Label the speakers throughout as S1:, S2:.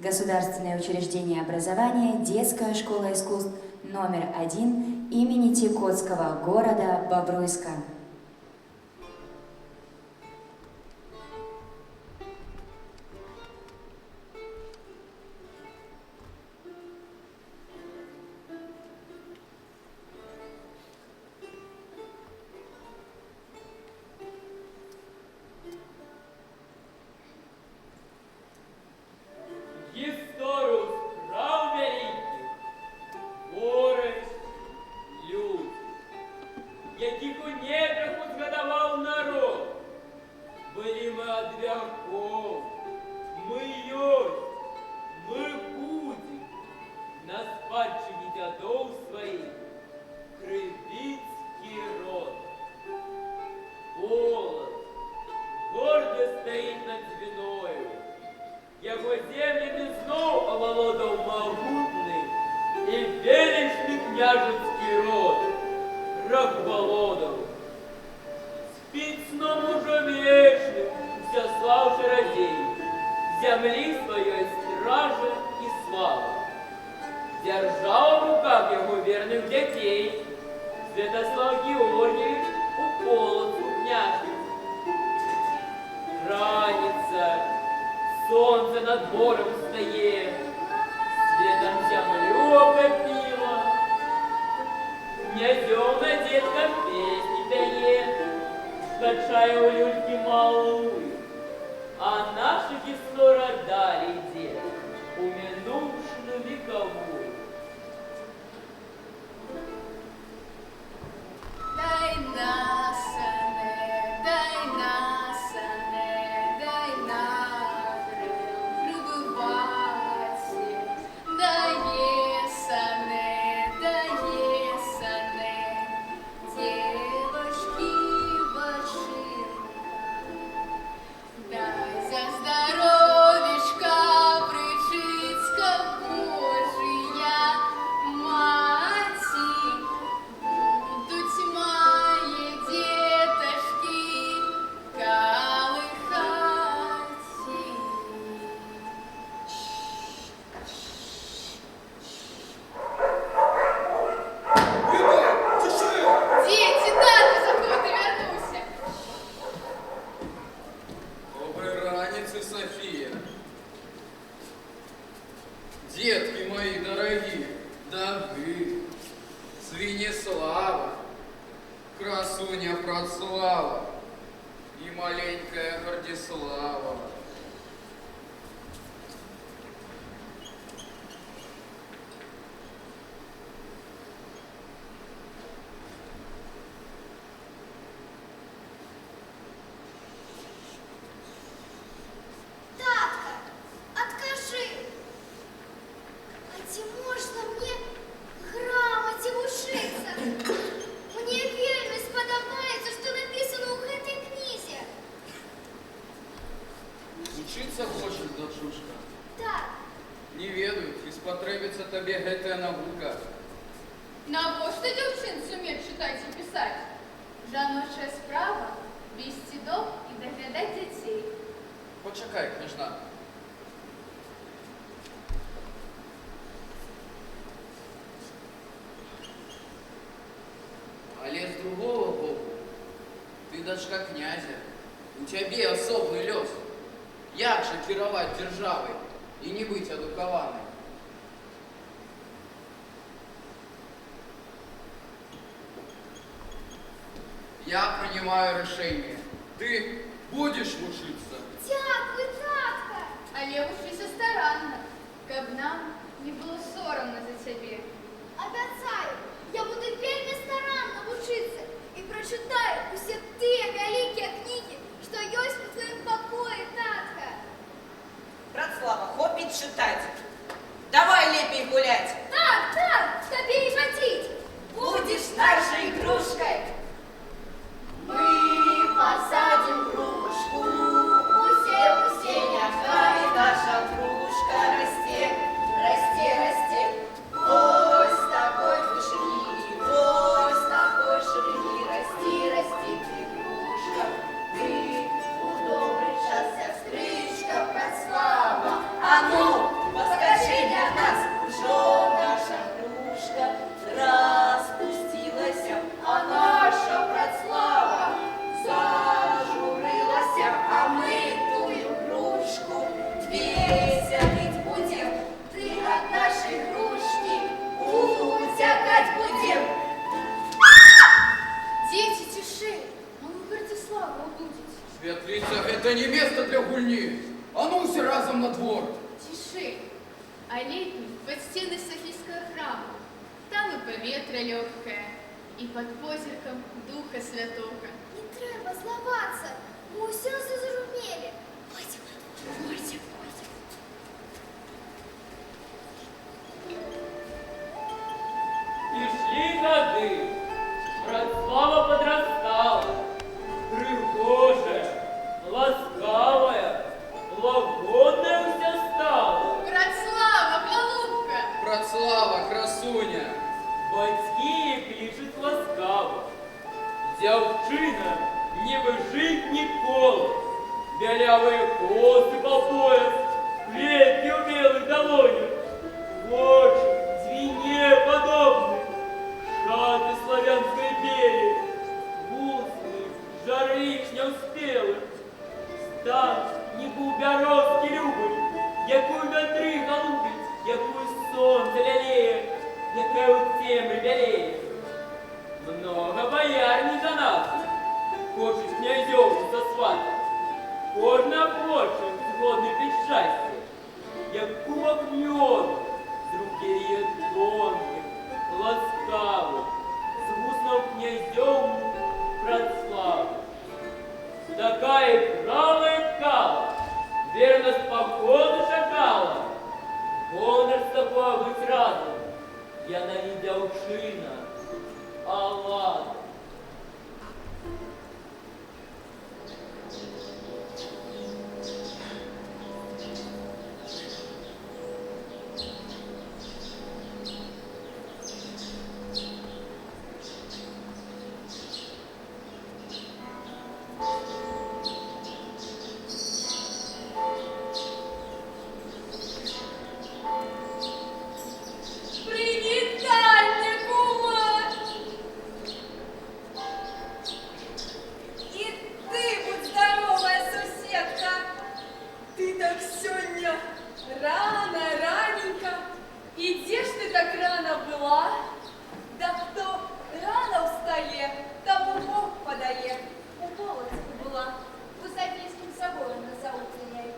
S1: Государственное учреждение образования «Детская школа искусств номер 1» имени Тикотского города Бобруйска.
S2: Гісторыю справ вялікіх твораць людзі, якіх у нетрах узгадаваў народ. Былі мы ад вякоў, мы ёсць, мы будзем на спадчыне дзядоў сваіх крывіцкі род. Полацк горда стаіць над Дзвіною. Яго землямі зноў авалодаў магутны і велічны княжацкі род Рагвалодаў. Спіць сном ужо вечным Усяслаў Чарадзей, зямлі сваёй стража і слава. Дзяржава ў руках яго верных дзяцей. Святаслаў Георгіевіч у Полацку княжыць. Раніца, сонца над морам устае, светам зямлю акапіла. Князёўна дзеткам песні пяе, качае ў люлькі малую. А наша гісторыя далей ідзе, у мінуўшчыну векавую.
S3: Дай насане, дай насане, дай на прибывати, дай есане, дай есане, девочки башинка, дай за здоровечка причицька Божия мати. Будуть мої діточки колыхати.
S4: Беда! Цішэй!
S3: Дзеці, тата з ахоты вярнуўся.
S4: Добрай раніцы, Сафія. Дзеткі мае дарагія, Давыд, Звініслава, красуня Працлава і маленькая Гардзіслава.
S5: Татка, адкажы, а ці можна мне грамаце вучыцца? Мне вельмі спадабаецца, што напісана ў гэтай кнізе.
S4: Вучыцца хочаш, дачушка?
S5: Так.
S4: Не ведаю, ці спатрэбіцца табе гэтая навука.
S3: Навошта дзяўчынцы умець чытаць і пісаць? Жаночая справа — весці дом і даглядаць дзяцей.
S4: Пачакай, княжна. Але з другога боку, ты дачка князя, у цябе асобны лёс. Як жа кіраваць дзяржавай і не быць адукаванай? Я принимаю решение. Ты будешь учиться.
S5: Дзякуй, татка.
S3: Але вучыся старанна, каб нам не было сорамна за цябе.
S5: Абяцаю, я буду вельмі старанна вучыцца і прачытаю усе тыя вялікія кнігі, што ёсць у тваім пакоі, татка.
S6: Брацлава, хопіць чытаць. Давай лепей гуляць.
S5: Так, табе і хадзіць.
S6: Будзеш нашай грушкай.
S7: Мы пасадзім грушку, усе, усе, няхай наша грушка расце, расце, расце. Вось такой вышыні, вось такой шырыні, расці, расці ты, грушка, ты у добры час, сястрычка Працлава. А ну,
S4: Гэта не месца для гульні. А ну ўсе разам на двор.
S3: Цішэй, а лепей пад сцены Сафійскага храму. Там і паветра лёгкае, і пад позіркам Духа Святога.
S5: Не трэба злавацца, мы ўсё зразумелі. Пойдзем на двор, пойдзем, пойдзем.
S2: Ішлі гады, Братслава падрастала, прыгожая, ласкавая, лагодная ўся стала.
S3: Братслава, галубка!
S4: Братслава, красуня.
S2: Бацькі яе клічуць ласкава. Дзяўчына, нібы жытні колас, бялявыя косы па пояс, кветкі ў белых далонях, вочы дзвіне падобны, шаты славянскай белі, вусны жарвішняў спелых, стан нібы ў бярозкі любы, якую вятры галубяць, якую сонца лялее, якая ў цемры бялее. Многа баяр нежанатых, хочуць князёўну сасватаць. Кожны охочы згодны піць шчасце, як кубак мёду з рук яе тонкіх, ласкавых, з вуснаў князёўну Братславу. Такая брала і ткала, верно з паходу чакала. Гонар з табою быць разам, яна не дзяўчына, а лада.
S3: Прывітанне, кума!
S6: І ты будзь здаровая, суседка. Ты так сёння рана, раненька. І дзе ж ты так рана была? Да хто рана ўстае, таму Бог падае. У Полацку была, у Сафійскім саборы на заўтрэнняй.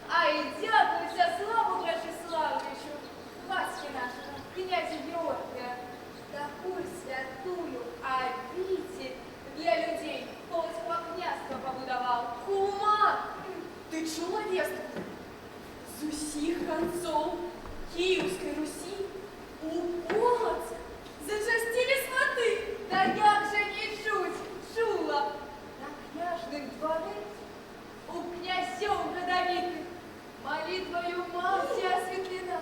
S6: А і дзякуй Славу Брачыславовичу, бацькі нашага, князя Георгія. Такую святую обитель для людей Полоцкого княства пабудаваў. Кума, ты чула вестку? З усіх канцоў Кіеўскай Русі у Полацк зачасцілі сваты. Да як жа не чуць, чула. На княжным двары у князёў родавітых малітваю маці асвятлена.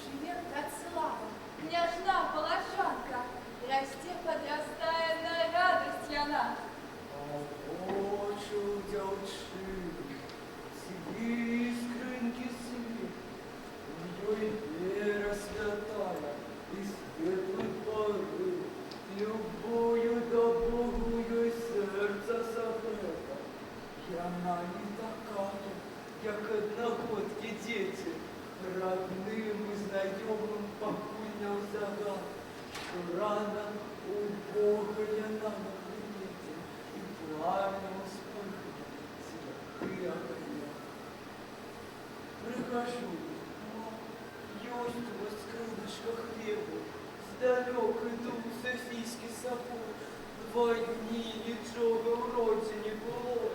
S6: Жыве Братслава, княжна палачанка, расце, падрастае, на радасць яна.
S8: Вочы ў дзяўчыны, дзве іскрынкі свет, у ёй вера святая і светлы парыў, любоўю да Богу ёй сэрца сагрэта. Яна не такая, як аднагодкі дзеці, родным і знаёмым пакуль не ўзагад, што рана у Бога яна на прымеце, і пламенем успыхне святы аганёк. Прыхожу, кума, ёсць у вас скрыначка хлебу, здалёк іду ў Сафійскі сабор, 2 дні нічога ў роце не было.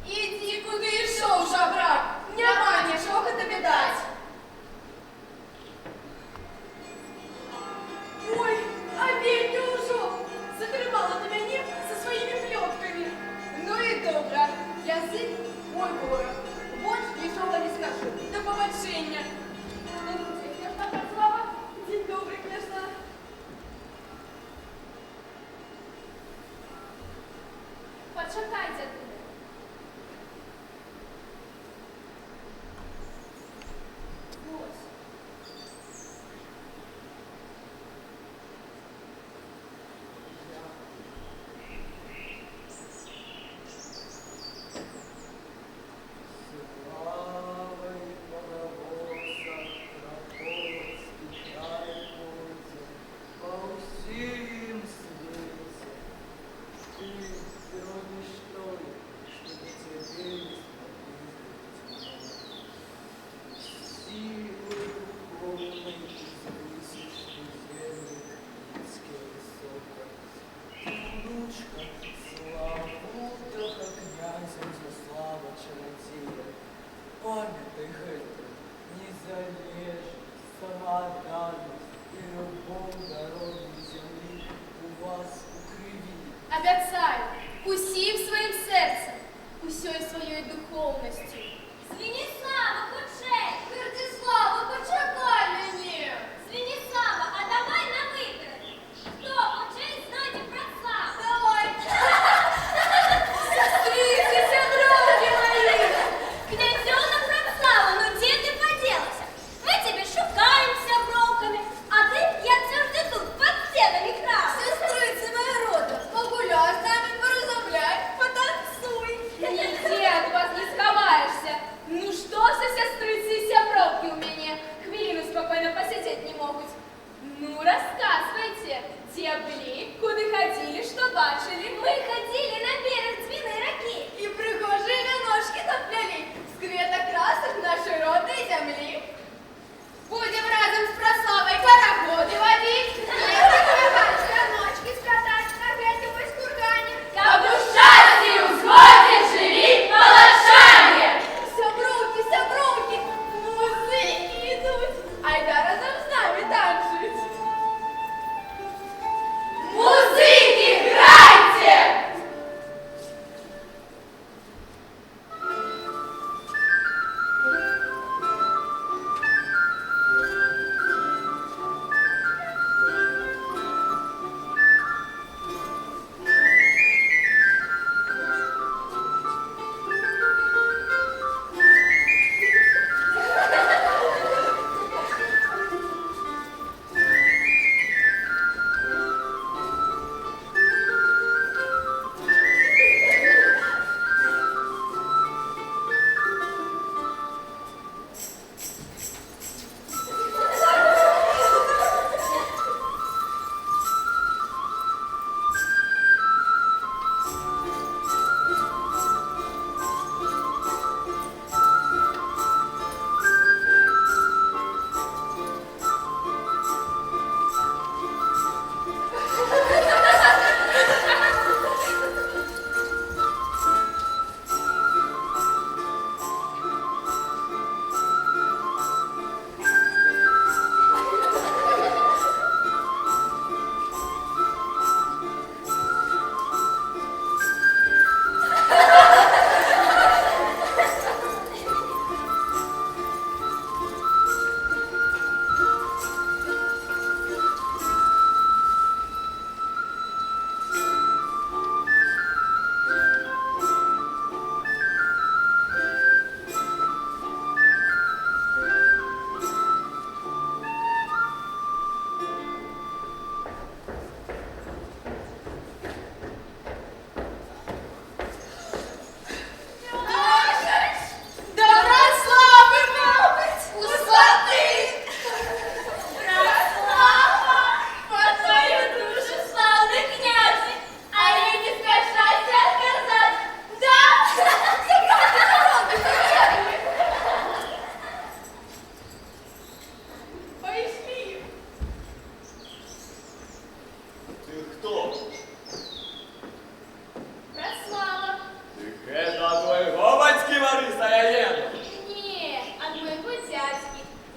S3: Ідзі, куды ішоў, жабрак, няма нічога табе даць. Ой, абедня ўжо! Затрымала ты мяне са сваімі плёткамі. Ну і добра, язык мой вораг. Больш нічога не скажу. Да пабачэння. Княжна Братслава, дзень добры, княжна.
S5: Пачакай, дзядуля.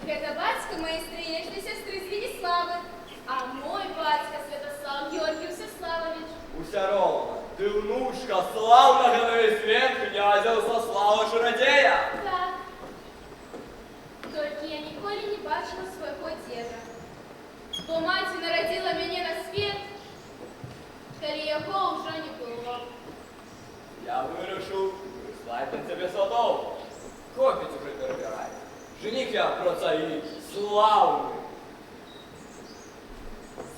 S3: Гэта бацька маёй стрыечнай сястры Звеніславы, а мой бацька Святаслаў Георгій Усяслававіч.
S2: Уся роўна, ты ўнучка слаўнага на весь свет князя Усяслава Чарадзея.
S3: Так. Толькі я ніколі не бачыла свайго дзеда. Бо маці нарадзіла мяне на свет, калі яго ўжо не было.
S2: Я вырашыў прыслаць да цябе сватоў. Хопіць ужо перабіраць. Жэніх я працавіты, слаўны.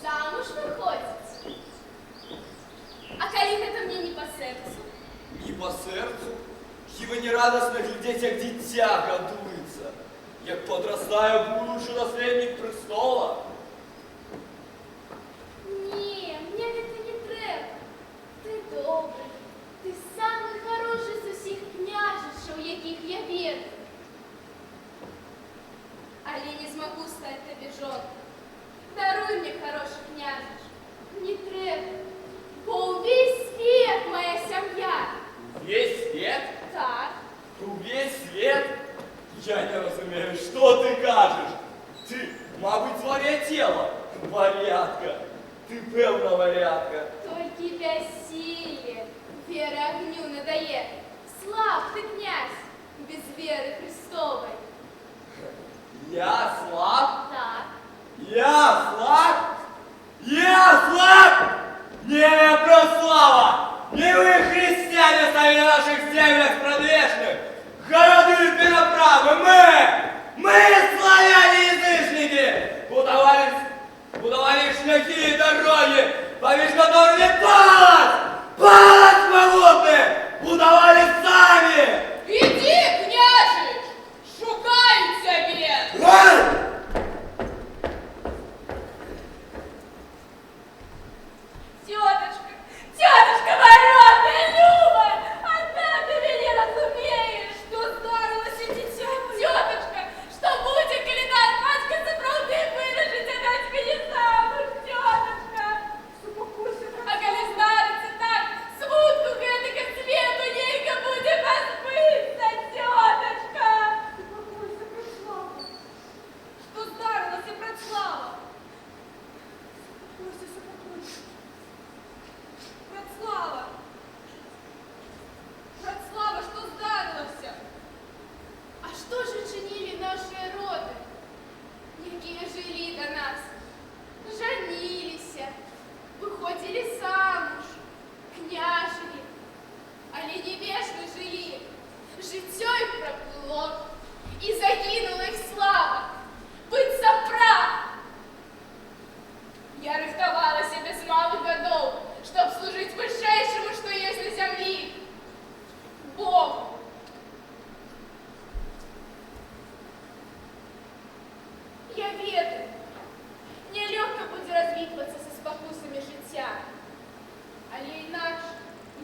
S3: Замуж выходзіць? А калі гэта мне не па сэрцу?
S2: Не па сэрцу? Хіба не радасна глядзець, як дзіця гадуецца, як падрастае будучы наследнік престола?
S3: Не, мне гэта не трэба. Ты добры, ты самы харошы з усіх княжычаў, якіх я ведаю. Але не змагу стаць табе жонкай. Даруй мне, харошы княжыч, не трэба, бо ўвесь свет мая сям'я.
S2: Увесь свет?
S3: Так.
S2: Увесь свет? Я не разумею, што ты кажаш? Ты, мабыць, звар'яцела. Вар'ятка. Ты пэўна вар'ятка.
S3: Толькі бяссілле вера агню надае. Слаб ты, князь, без веры Хрыстовай.
S2: Я слаб?
S3: Так.
S2: Я слаб? Я слаб? Не, Браслава! Не вы, христиане, ставили на наших землях спрадвечных! Гарады и переправы! Мы! Мы, славяне-язычники! Будавалі шляхі и дороги, паміж которыми палац! Палац могутны! Будавалі самі!
S6: Ідзі, княжыч, шукаюць цябе.
S2: Ай!
S6: Цётачка, цётачка мая родная, любая, адна ты мяне разумееш. Што здарылася, дзіця маё? Цётачка, што будзе, калі наш бацька сапраўды вырашыць аддаць мяне замуж, цётачка? Супакойся, а калі здарыцца так, смутку гэтага свету нельга будзе пазбыцца, цётачка. Супакойся, Братслава. Што здарылася, Братслава? Супакойся, супакойся. Братслава! Братслава, што здарылася?
S3: А што ж учынілі нашыя роды, якія жылі да нас? Жаніліся, выходзілі замуж, княжылі, але не вечна жылі. Жыццё іх праплыло, і загінула іх слава, быццам прах. Я рыхтавалася без малых гадоў, чтоб служыць вышэйшаму, што ёсць на зямлі, Богу. Я ведаю, нялёгка будзе развітвацца са спакусамі жыцця. Але інакш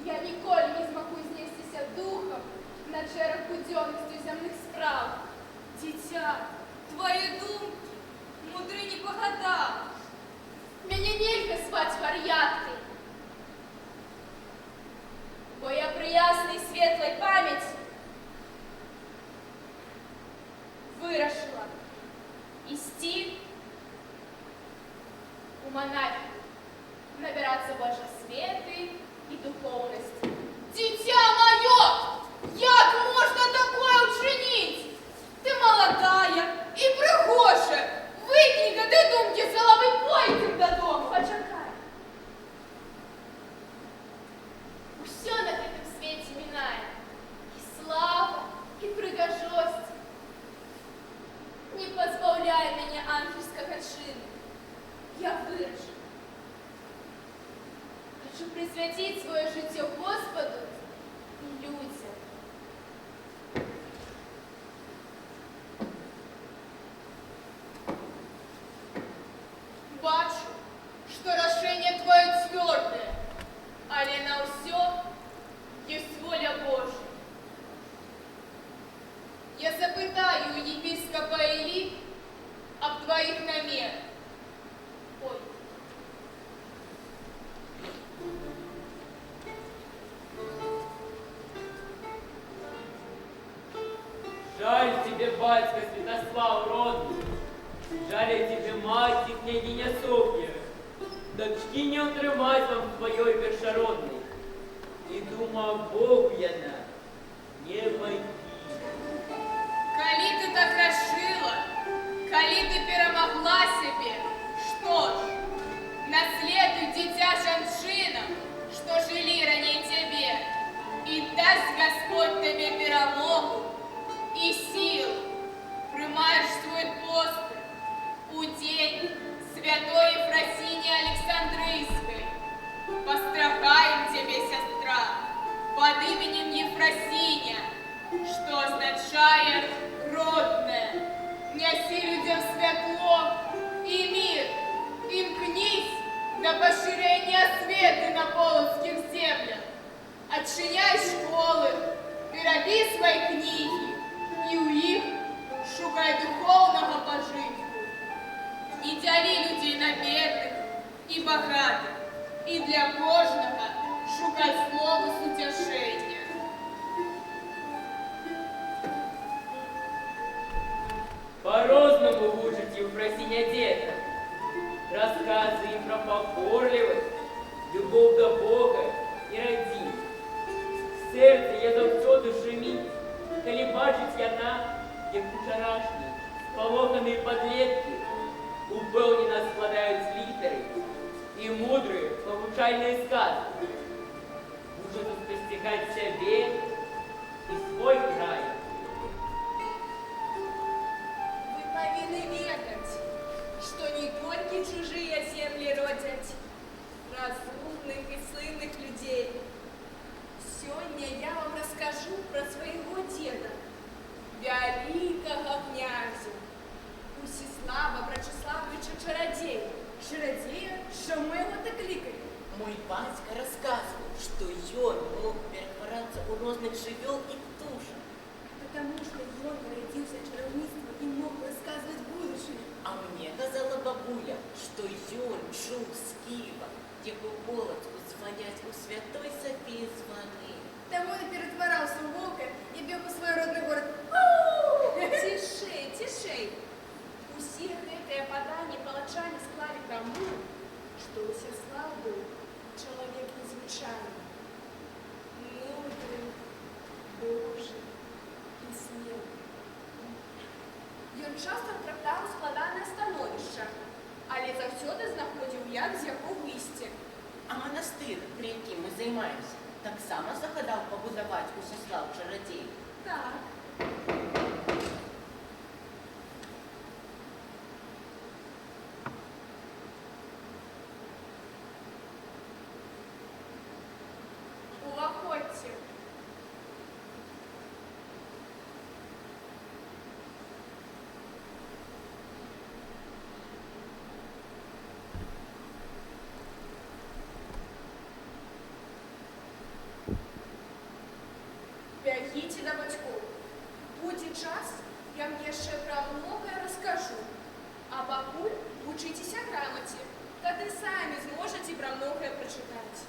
S3: я ніколі не змагу знесціся духам над шэраг будзённасцю зямных спраў.
S6: Дзіця, твае думкі мудры не па гадах.
S3: Мяне нельга зваць вар'яткай, бо я пры яснай светлай памяці вырашыла ісці у манахі, набірацца больш асветы і духоўнасці.
S6: Дзіця маё, як можна такое ўчыніць? Ты маладая і прыгожая. Выкінь гэты думкі з галавы, пойдзем дадому.
S3: Пачакай. Усё на гэтым свеце мінае. І слава, і прыгажосць. Не пазбаўляй мяне ангельскага чыну. Я вырашыла. Хачу прысвяціць сваё жыццё Госпаду і людзям.
S6: Бачу, што рашэнне тваё цвёрдае, але на ўсё ёсць воля Божая. Я запытаю у епіскапа Іллі аб тваіх намерах.
S3: Ой.
S8: Усяслаў родны, жаль цябе маці, княгіня Соф'я, дачкі не ўтрымаць вам сваёй першароднай. І дума Богу яна не пакіне.
S3: Калі ты так рашыла, калі ты перамагла сябе, што ж, наследуй, дзіця, жанчынам, што жылі раней цябе, і дасць Гасподзь табе перамогу і сілу. Прымаеш свой пострыг у дзень святой Ефрасінні Александрыйскай. Пастрагаем цябе, сястра, пад іменем Ефрасіня, што азначае «родная». Нясі людзям святло і мір, імкнісь да пашырэння асветы на полацкіх землях. Адчыняй школы, перабі свае кнігі і ў іх шукай духоўнага пажытку. Не дзялі людзей на бедных і багатых, і для кожнага шукай слова суцяшэння.
S8: Па-рознаму вучыць Ефрасіня дзетак. Расказы ім пра пакорлівасць, любоў да Бога і радзімы. Сэрца яе заўсёды шуміць, калі бачыць яна, як учарашнія спалоханыя падлеткі упэўнена складаюць літары і мудрыя павучальныя сказкі. Вучацца спасцігаць сябе і свой край.
S3: Вы павінны ведаць, што не толькі чужыя землі родзяць разумных і сильных людзей. Сёння я вам раскажу пра свайго дзеда, вялікага князя, Усіслава Брачыслававіча Чарадзея.
S6: Чарадзея? Чаму яго так клікалі?
S9: Мой бацька расказваў, што ён мог ператварацца ў розных жывёл і птушак.
S6: Потому что ён нарадзіўся чараўніцтвам і мог расказваць будучыню.
S9: А мне казала бабуля, што ён чуў з Кіева, як у Полацку званяць у Святой Сафіі званы.
S6: Таму ён ператвараўся ў воўка і бег у свой родны горад.
S3: Цішэй, цішэй. Усе гэтыя паданні палачане склалі таму, што Усяслаў быў чалавек незвычайны, мудры, дужы і смелы. Ён часта трапляў у складанае становішча, але заўсёды знаходзіў, як з яго выйсці.
S9: А манастыр, пры якім мы займаемся, таксама загадаў пабудаваць Усяслаў Чарадзей?
S3: Так. Уваходзьце. Бягіце да бацькоў. Будзе час, я вам яшчэ пра многае раскажу. А пакуль вучыцеся грамаце, тады самі зможаце пра многае прачытаць.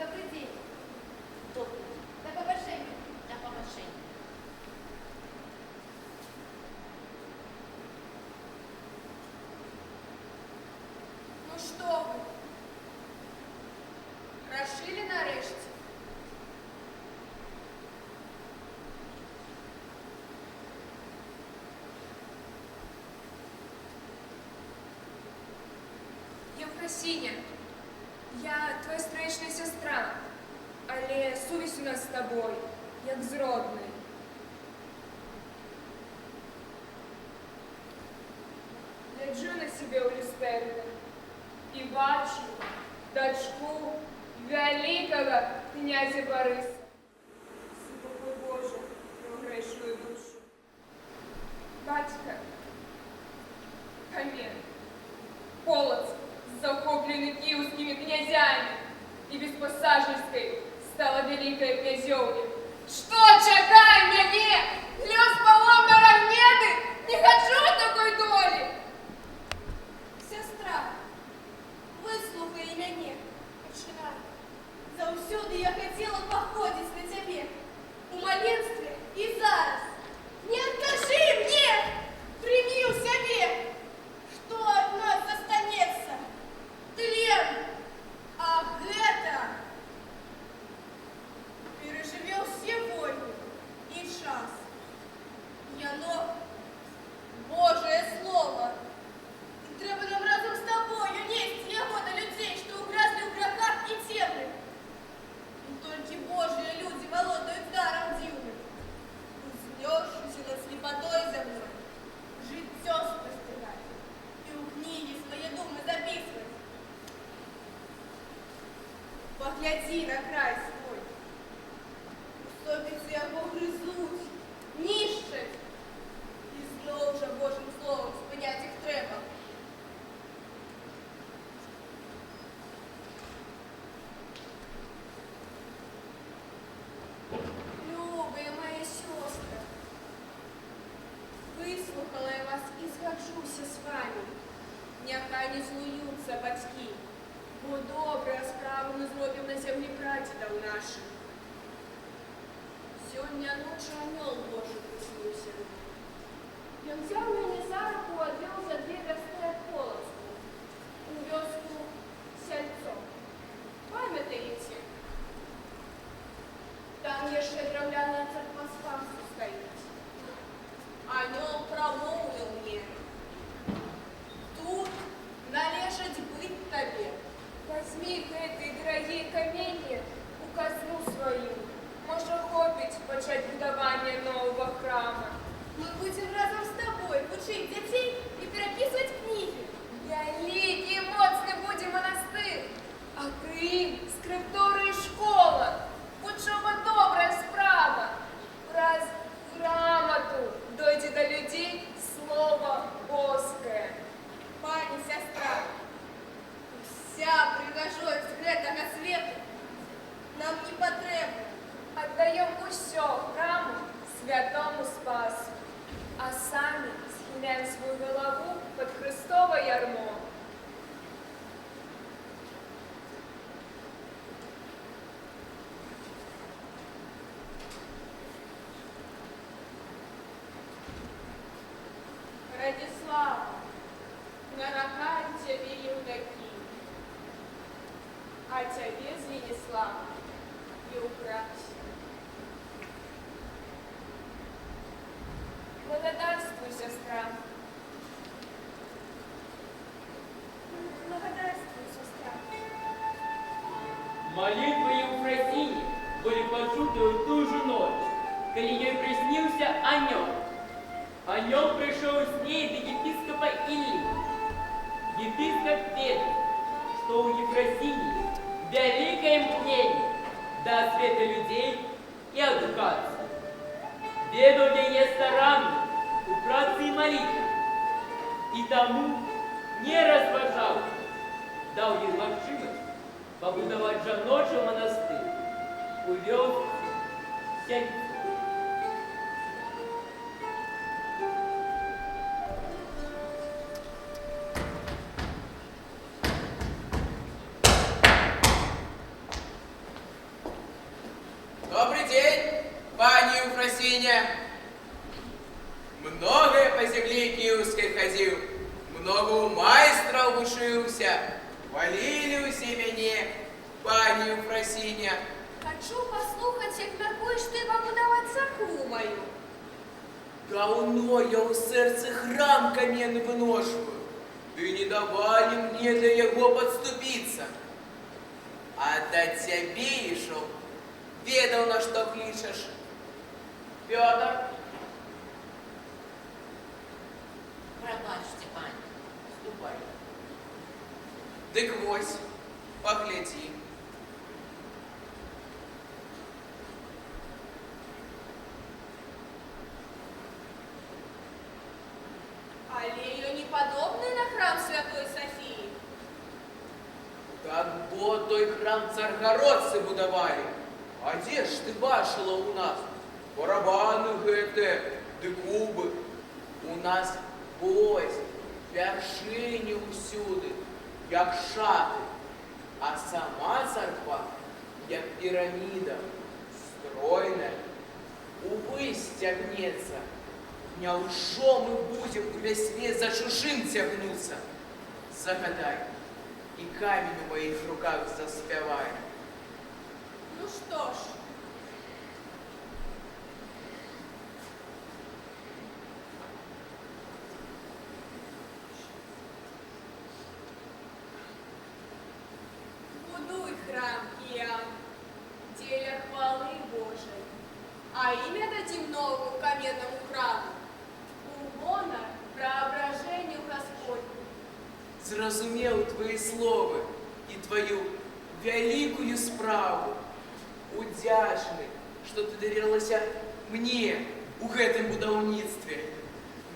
S5: Добры дзень.
S9: Добры дзень.
S5: Да пабачэння.
S9: Да пабачэння.
S3: Ну што вы? Рашылі нарэшце?
S6: Ефрасіня, я твая стрэчная сястра, але сувязь у нас з табой, як з роднай. Гляджу на сябе ў люстэрка і бачу дачку вялікага князя Барыса. Супакой Божа мою грэшную душу. Бацька памер. Полацк захоплены кіеўскімі князямі, і беспасажырскай стала вялікая князёўня. Што чакае мяне? Лёс палом на Рогнеды? Не хачу такой долі!
S3: Сястра, выслухай мяне. Пачынай. Заўсёды я хацела паходзіць на цябе. У маленстве і зараз. Згаджуся з вамі. Няхай не злуюцца бацькі, бо добрыя справы мы зробім на зямлі прадзедаў нашых. Сёння ноччу анёл Божы прысніўся мне. Ён узяў мяне за руку, адвёў за дзве вярсты ад Полацку, у вёску Сяльцо. Памятаеце? Там яшчэ драўляная царква Спасу стаіць. Анёл прамоўвіў мне: тут належыць быць табе. Вазьмі гэтыя дарагія каменні у казну сваю. Можа, хопіць пачаць будаванне новага храма. Мы будзем разам з табой вучыць дзяцей і перапісваць кнігі. Вялікі і моцны будзе манастыр, а пры ім скрыпторый і школа. Вучоба добрая справа. Праз грамату дойдзе да людзей слова боскае. Пані сястра, уся прыгажосць гэтага свету нам не патрэбна. Аддаём усё храму святому Спасу, а самі схіляем сваю галаву пад Хрыстова ярмо. Радзіслава, наракаюць цябе юнакі, а цябе, Звеніслава, Еўфрасія. Благодарствуй, сястра. Благодарствуй, сястра.
S8: Малітвы Еўфрасіні былі пачуты ў ту ж ноч, калі ёй прысніўся анёл. Анёл прыйшоў з ней да епіскапа Іллі. Епіскап ведаў, што ў Еўфрасіні вялікае імкненне да асветы людзей і адукацыі. Ведаў яе стараннасць у працы і малітве, і таму, не разважаўшы, даў ёй магчымасць пабудаваць жаночы манастыр у вёсцы Сяльцо.
S4: Добры дзень, пані Еўфрасіня. Многа я па зямлі кіеўскай хадзіў, многа ў майстраў вучыўся. Хвалілі ўсе мяне, пані Еўфрасіня.
S3: Хачу паслухаць, як мяркуеш ты пабудаваць царкву маю.
S4: Даўно я ў сэрцы храм каменны выношваю, ды не давалі мне да яго падступіцца. А да цябе ішоў, ведаў, на што клічаш. Пётр.
S9: Прабачце, пані, ступай.
S4: Дык вось, паглядзі.
S3: Але ён не падобны на храм Святой Сафіі.
S4: Так бо той храм царгародцы будавалі. А дзе ж ты бачыла ў нас барабаны гэтыя ды кубы? У нас вось вяршыні ўсюды, як шаты, а сама царква, як піраміда, стройная, увысь цягнецца. Няўжо мы будзем увесь лес за чужым цягнуцца? Загадай, і камень у маіх руках заспявае.
S3: Ну што ж, будуй храм, Іоанн, дзеля хвалы Божай, а імя дадзім новаму каменнаму храму у гонар Праабражэнню Гасподняму.
S4: Зразумеў твае словы і тваю вялікую справу. Удзячны, што ты даверылася мне у гэтым будаўніцтве.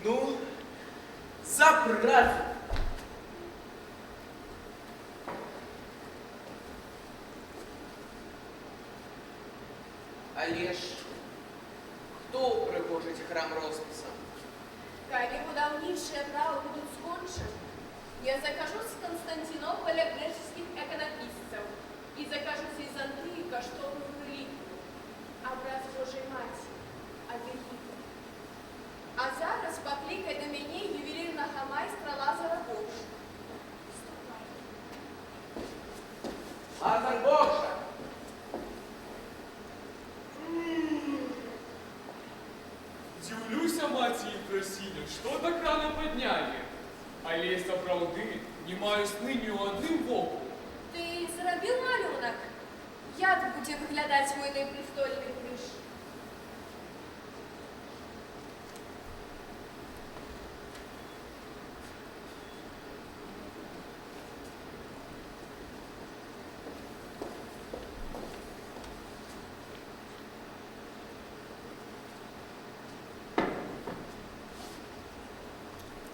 S4: Ну, за працу! Але ж хто ўпрыгожыць храм роспісам?
S3: Калі будаўнічыя правы будуць скончаны, я закажу з Канстанцінополя грэчаскіх іканапісцаў і закажу з Візантыі каштоўную рэліквію, абраз Божай Маці, ад Егіпта. А зараз паклікай да мяне ювелірнага майстра Лазара Бокшу. Ступай.
S4: Лазар Бокша!
S10: Дзіўлюся, маці Ефросіння, што так рана паднялі? Але я сапраўды не маю сны ні ў адным воку.
S3: Ты зрабіў малюнак? Як будзе выглядаць мой найпрыстольны крыж?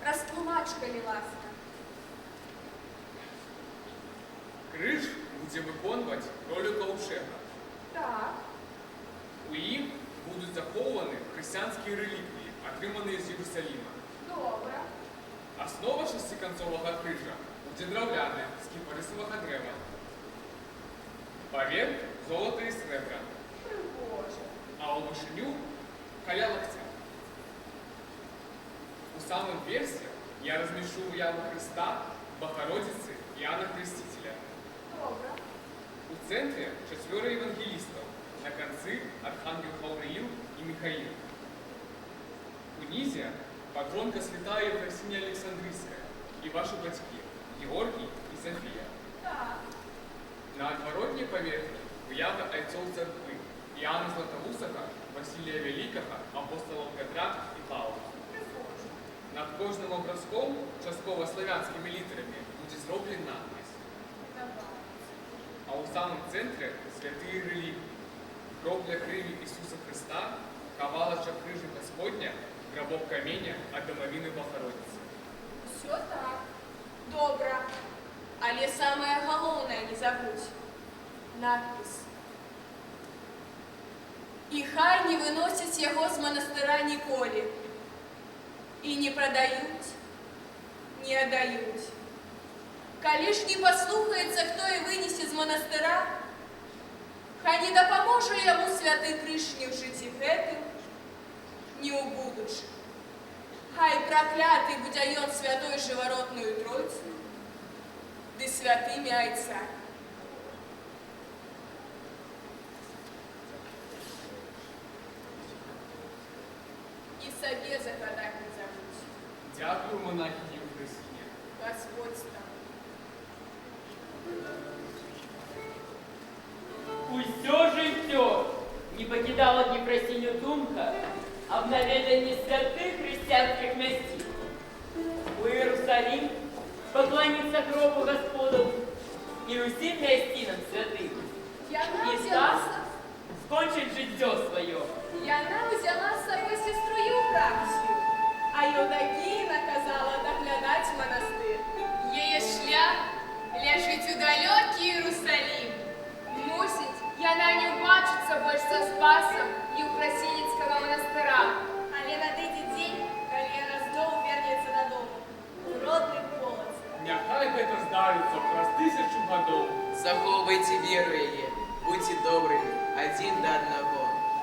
S3: Растлумач, калі ласка.
S10: Крыж будзе выконваць ролю каўчэга.
S3: Так.
S10: У ім будуць захоўваны хрысціянскія рэліквіі, атрыманыя з Іерусаліма.
S3: Добра.
S10: Аснова шасціканцовага крыжа будзе драўляная, з кіпарысавага дрэва. Паверх золата і срэбра,
S3: Прыгожа.
S10: а ў вышыню каля лакця. У самым версе я размяшчу выяву Хрыста, Багародзіцы і Іоанна Хрысціцеля.
S3: Добра.
S10: У цэнтры чацвёра евангелістаў, на канцы архангел Гаўрыіл і Міхаіл. Унізе патронка святая Ефросіння Александрыйская і вашы бацькі Георгій і Сафія.
S3: Так.
S10: На адваротняй паверхні выява айцоў царквы Іоанна Златавусага, Васілія Вялікага, апосталаў Пятра і Паўла.
S3: Прыгожа.
S10: Над кожным абразком, часткова славянскімі літарамі, будзе зроблены надпіс.
S3: Падабаецца.
S10: А ў самым цэнтры святыя рэліквіі. Кропля крыві Ісуса Хрыста, кавалачак крыжа Гасподня, грабок каменя ад дамавіны Багародзіцы.
S3: Усё так. Добра. Але самае галоўнае не забудзь. Надпіс. І хай не выносяць яго з манастыра ніколі. І не прадаюць, не аддаюць. Калі ж не паслухаецца, хто і вынесе з манастыра, хай не дапаможа яму святы крыж ні ў жыцці гэтым, ні ў будучым. Хай пракляты будзе ён святой жывароднаю Тройцаю, ды святымі айцамі. І сабе загадаць не забудзь.
S10: Дзякую, манахіня Ефросіння.
S3: Гасподзь з табой.
S8: Усё жыццё не пакідала Ефросінню думка аб наведанні святых хрысціянскіх мясцін. У Іерусалім пакланіцца гробу Гасподняму і ўсім мясцінам святых.
S3: Яна
S8: І
S3: ўзяла
S8: так скончыць жыццё сваё.
S3: Яна ўзяла з сабой сестру Еўпраксію, а Еўдакіі наказала даглядаць манастыр.
S6: Яе шлях ляжыць у далёкі Іерусалім.
S3: Мусіць, яна не ўбачыцца больш са Спасам Еўфрасініцкага манастыра.
S7: Але надыдзе дзень, калі яна зноў вернецца дадому, у родны Полацк.
S10: Няхай гэта здарыцца праз 1000 гадоў.
S4: Захоўвайце веру яе, будзьце добрымі адзін да аднаго.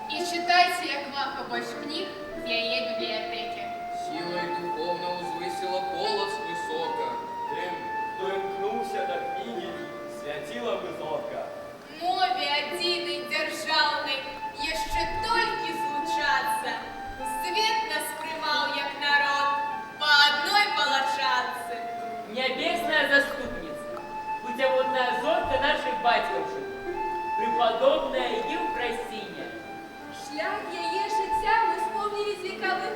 S6: І чытайце як мага больш кніг з яе бібліятэкі.
S4: Сілай духоўна ўзвысіла Полацк высока.
S2: Тым, хто імкнуўся да кнігі, свяціла бы зорка.
S6: Мове адзінай дзяржаўнай яшчэ толькі злучацца. Свет нас прымаў як народ па адной палачанцы.
S8: Нябесная заступніца, пуцяводная зорка нашых бацькаўшчын, преподобная Еўфрасіня.
S3: Шлях яе жыцця мы спомнілі з векавых.